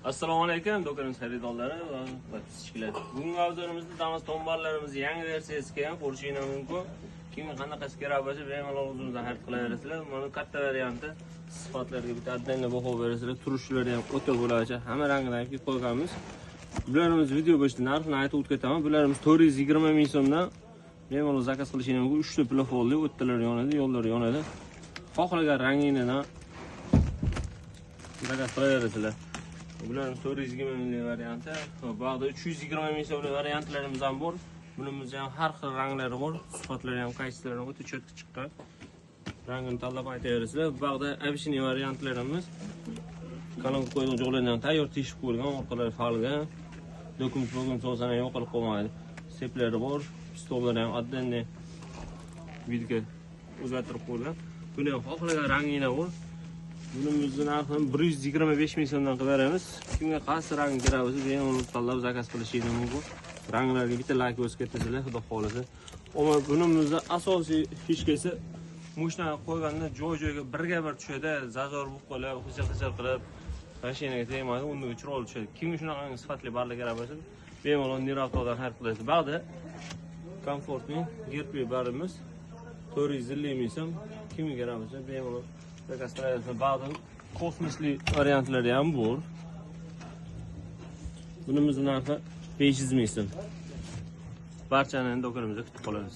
Assalomu alaykum do'konimiz xaridorlari va подписчиклар. Bugungi obzorimizda Damas tombarlarimiz yangi versiyasi kelgan, ko'rishingiz mumkin. Kimga qanaqasi kerak bo'lsa, bemalol o'zimizdan xarid qilaverasizlar. Mana katta varianti, sifatlariga bitta отдельно baho berasizlar. Turishlari ham o'ta bo'ladi. Hamma rangidan olib qo'yganmiz. Bularimiz video boshida narxini aytib o'tib ketaman. Bularimiz 420 ming so'mdan bemalol zakaz qilishingiz mumkin. 3 ta plafonli, o'ttalari yonadi, yo'llari yonadi. Xohlagan rangidan zakaz qilaverasizlar. Bularimiz 420 minglik varianti. Bu yoqda 320 ming so'mlik variantlarimiz ham bor. Bunimiz ham har xil ranglari bor. Sifatlari ham, качество lari o'ta чётко chiqqan. Rangini tanlab aytaverasizlar. Bu yoqda обычный variantlarimiz. Kolonka qo'ygan joylardan ham tayyor teshib qo'yilgan, orqalari falga. Dokument dokument solsa ham yo'qolib qolmaydi. Seplari bor, pistollari ham отдельный вид ga o'zgartirib qo'yilgan. Buni ham xohlagan rangina bor. Bunimizni narxini 125 ming so'mdan qilib beramiz. Kimga qaysi rang kerak bo'lsa, bemalol tanlab zakaz qilishingiz mumkin. Ranglarga bitta layk bosib ketasizlar, xudo xohlasa. Ammo bunimizni asosiy фишка si mashinani qo'yganda joy-joyga birga bir tushadi, зазор bo'lib qolib, xijil-xijil qilib, mashinaga tegmaydi, undan chiroyli tushadi. Kimga shunaqangi sifatli barlar kerak bo'lsa, bemalol Nirautodan xarid qilasiz. Bag'da komfortli gerpli barimiz 450 ming so'm. Kimga kerak bo'lsa, bemalol zakaz qilasiz. Bag'da kosmosli variantlari ham bor. Bunimizni narxi 500 ming so'm. Barchani do'konimizda kutib qolamiz.